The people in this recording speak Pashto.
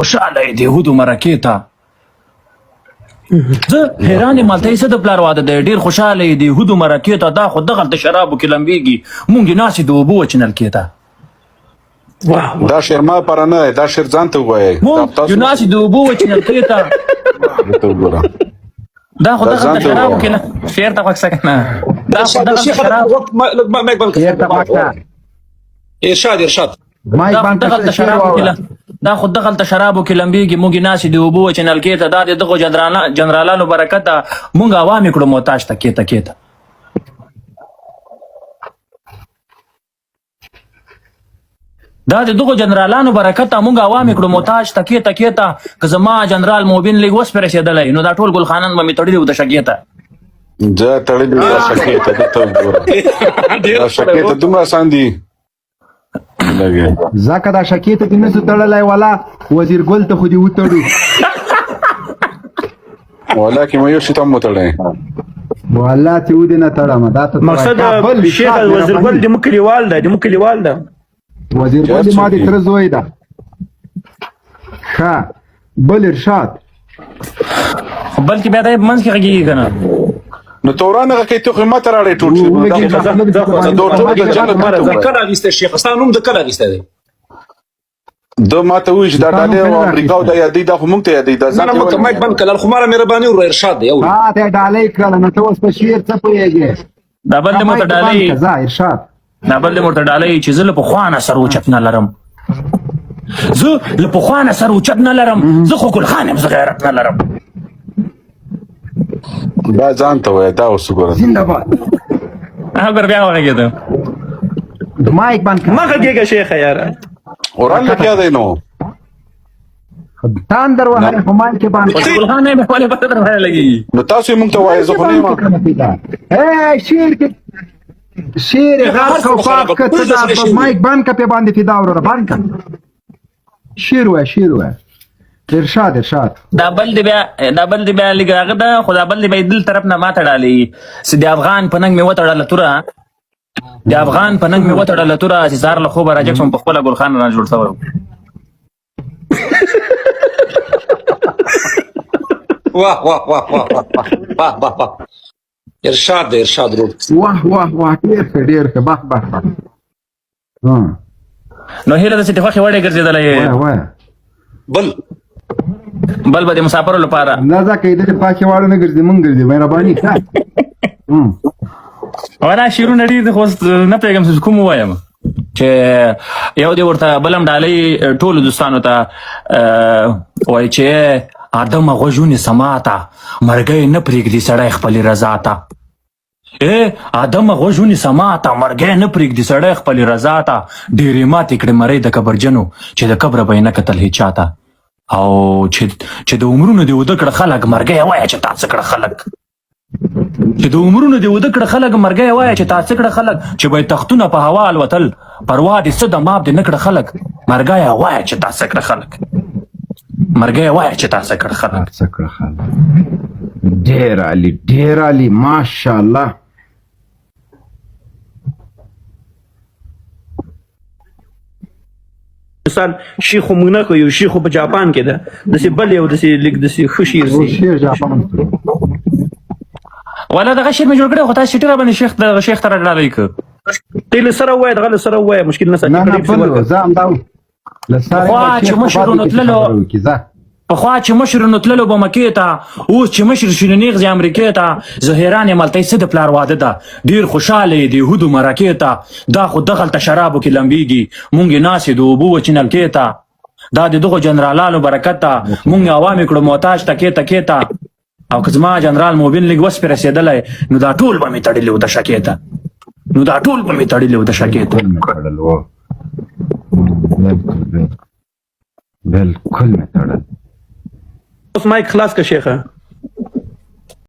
خوشاله یې د یهودو مرکې ته. زه حیران یم، هلته یې څه د پلار واده دی، ډېر خوشاله یې د یهودو مرکې ته. دا خو دغلته شرابو کې لمبېږي، مونږ یې ناست د اوبو وچې نلکې ته. دا شعر ما پر نه دی، دا شعر ځان ته ووایئ. مونږ یو ناست د اوبو وچې نلکې ته. دا خو دغلته شرابو کې شعر ته غوږ شه که نه، دا خو دغلته شراب. ارشاد ارشاد. دا خو دغلته شرابو کې دا خو دغلته شرابو کې لمبېږي، موږ یې ناست د اوبو وچې نلکې ته. دا د دغو جنرالانو برکت ده، موږ عوام یې کړو محتاج ته کېته کېته. دا د دغو جنرالانو برکت ده، موږ عوام یې کړو محتاج ته کېته کېته. که زما جنرال موبین لږ وس پرې رسېدلی نو دا ټول ګلخانان به مې تړلي وو د شکې ته. دا تړلي وو د شکې ته، دلته وګوره دا شکې ته دومره اسان دي. ځکه دا شکې ته دې نه سو تړلی، ولا وزیر ګل ته خو دې وتړو. ولا کې مې یو شي ته هم وتړی. والله چې ودې نه تړم. دا ته مقصد شیخ وزیر ګل د مو کلیوال ده، د مو کلیوال ده. وزیر ګل ما د تره زوی ده. ښه بل ارشاد. بلکې بیا دا منځ کې غږېږي که نه. نو توران هغه کوي، ته خو ماته راړې ټول شي. دا ټول د جنت کله اخیستی شیخ، ستا نوم د کله اخیستی دی؟ د ماته وایي چې دا ډالۍ او امریکا او دا یادې، دا خو مونږ ته یادې، دا ځان نه نه مایک بند کړه، خو ماره مهرباني ورو ارشاد دی. ها ته ډالۍ کړله نو ته اوس په شعر څه پوهېږې؟ دا بل دې مورته ډالۍ ځه ارشاد. دا بل دې مورته ډالۍ چې زه له پخوا نه سر اوچت نه لرم، زه له پخوا نه سر اوچت نه لرم، زه خو ګل خان یم، زه غیرت نه لرم. دا ځان ته وایه، دا اوس وګوره. زنده باد. هغه بیا وغږېده. مایک بند کړه. مه غږېږه شیخه یاره. اوران لګیا دی نو. تان در وهلی خو مایک یې بند کړه. ګل خان نه ولې پته در وهلی لګېږي؟ نو تاسو یې مونږ ته وایئ، زه خو نه یم. شعر کې شعر غرق او پاک که ته دا مایک بند کړه، پې باندې فدا وروره بند کړه. شعر وایه، شعر وایه. ارشاد ارشاد. دا بل دی بیا، دا بل دی بیا لږ هغه ده، خو دا بل دی بیا دل طرف نه ماته ډالۍ چې د افغان په ننګ مې وتړله توره، د افغان په ننګ مې وتړله توره، چې سهار له خوبه راجګ شوم په خپله ګلخان را جوړ شوی. واه واه واه واه واه واه واه واه. ارشاد دی، ارشاد ورور. واه واه واه، ډېر ښه ډېر ښه، باه باه باه. نو هیله ده چې د خوښې وړ یې ګرځېدلی. وایه وایه. بل بل به د مسافرو لپاره. نه ځکه یې د خوښې وړ نه ګرځي، مونږ ګرځي. مهرباني. ولا شعرونه ډېر دي، خو اوس نه پوهېږم چې کوم ووایم. چې یو دی ورته بل هم ډالۍ ټولو دوستانو ته وایي چې ادمه غوږ ونیسه ماته، مرګی نه پرېږدي سړی خپلې رضا ته. ای ادمه غوږ ونیسه ماته، مرګی نه پرېږدي سړی خپلې رضا ته. ډېرې ماتې کړې مرۍ د کبرجنو، چې د قبره به یې نه کتل هېچا ته. او چې د عمرونو دې اوده کړه خلک، مرګی وایه چې تا څه کړه خلک. چې د عمرونو دې اوده کړه خلک، مرګی وایه چې تا څه کړه خلک. چې به یې تختونه په هوا الوتل، پروا دې څه د ماب دې نه کړه خلک، مرګی وایه چې تا څه کړه خلک. مرګی وایه چې تا څه کړه خلک. څه کړه خلک. ډېر عالي، ډېر عالي، ماشاءالله. مثال شیخ خو موږ نه ښیو، شیخ خو په جاپان کې ده، داسې بل یو داسې لیک داسې ښه شعر سي. شعر جاپان کې. ولا دغه شعر مې جوړ کړی، خو تاسو چټي را باندې شیخ دغه شیخ ته راډالۍ کړ. ته له سره ووایه، دغه له سره ووایه، مشکل نه ساتي. نه نه، بل زه همدا له سره پخوا به چې شیخ په مشرونو باب کې تللو، خبرې وکړي، ځه. پخوا چې مشرونو تللو به مکې ته، اوس چې مشر شي نو نېغ ځي امریکې ته. زه حیران یم، هلته یې څه د پلار واده ده، ډېر خوشحاله یې د یهودو مرکې ته. دا خو دغلته شرابو کې لمبېږي، مونږ یې ناست یو د اوبو وچې نلکې ته. دا د دغو جنرالانو برکت ده، مونږ یې عوام یې کړو محتاج ته کېته کېته. او که زما جنرال موبین لږ وس پرې رسېدلی نو دا ټول به مې تړلي وو د شکې ته، نو دا ټول به مې تړلي وو د شکې ته. بالکل بالکل مې تړل. اوس مایک خلاص که شیخه.